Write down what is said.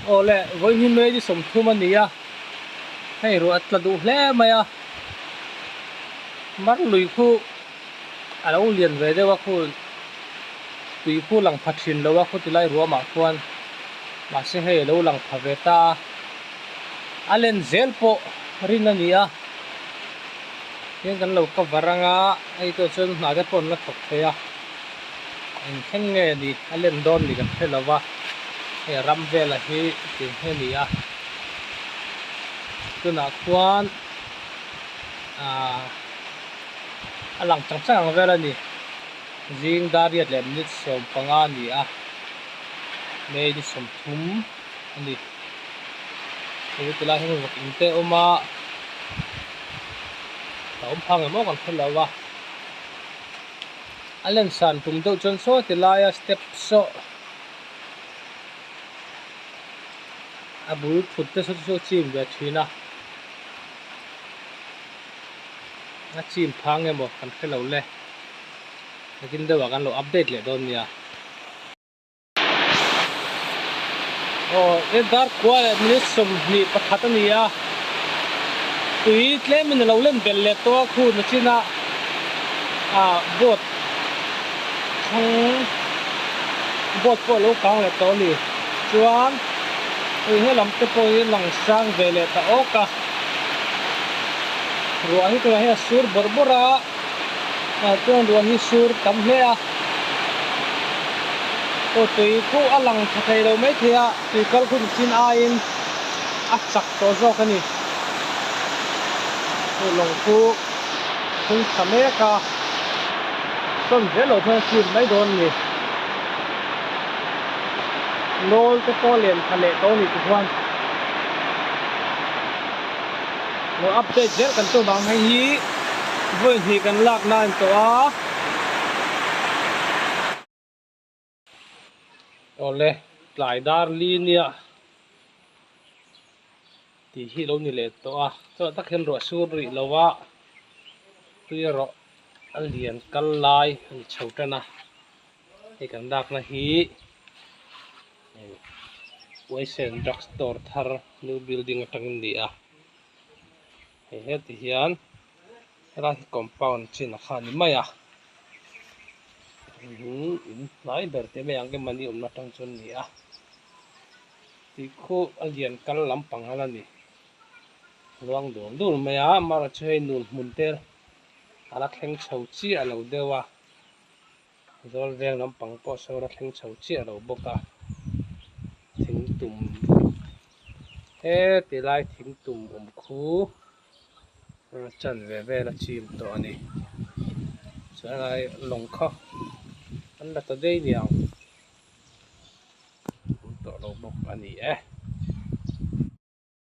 Aw le, vawiin hi May ni 30 a ni a, hei ruah a tla duh hle mai a, mar lui khu a lo lian ve deuh a khu tui khu lang pha thin lo a khu tilai ruamah khuan mahse hei a lo lang pha ve ta a, a len zel pawh rin a ni a, hian kan lo cover anga hei tawh chuan hna te pawh an la thawk thei a. Eng thleng nge ni a len dawn ni kan hre lo va, hei ram vela hi tih hi a ni a, tunah khuan ahh a lang chang chang ang vel a ni, zing dar riat leh minute 15 a ni a, May ni 30 a ni, chu tilai hian vawk in te a awm a, a awm phang em aw kan hre lo va. A len san tum deuh chuan saw ti laia step saw a bul thut te saw chu a chim ve thin a, a chim phang emaw kan hre lo le, nakin deuhah kan lo update leh dawn nia. Aw he dar kua leh minute 21 a ni a, tui tlemin a lo len belh leh tawh a khu na chin a ah boat thlang boat pawh a lo kang leh tawh a ni chuan hei helam te pawh hi lang sang ve leh ta awk a ruah hi tunah hian a sur bawrh bawrh a. Ah chuan ruah hi sur tam hle a aw tui khu a lang tha thei lo mai thei a tui kal hun chin aiin a chak tawh zawk a ni chu lawng khu phung tha mek a sawn zel lo chuan a chim mai dawn a ni nawl te pawh a lian tha leh tawh a ni tichuan Lo update zel kan tum ang hei hi vawi hnih kan lak na a ni tawh a. Awle tlai dar li nia tih hi lo ni leh tawh a chutah tak hian ruah sur rih lo a tui erawh a lian kal lai a ni chho tan a hei kan lakna hi Uaisen drug store thar new building atangin a ni a hei heti hian helai hi compound chin a kha a ni mai a in hnai ber te mai ang emaw ni awmna atang chuan a ni a tih khu a lian kal lampang a la ni luang dul dul mai a amaherawhchu hei nun hmun te a la thleng chho chiah lo deuh a. Zawl veng lampang pawh sawn a thleng chho chiah lo bawk a, thing tum heti lai thing tum awm khu a chanve vel a chim tawh a ni chuan helai lawng kha an la ta daih niang awm tawh lo bawk a ni e.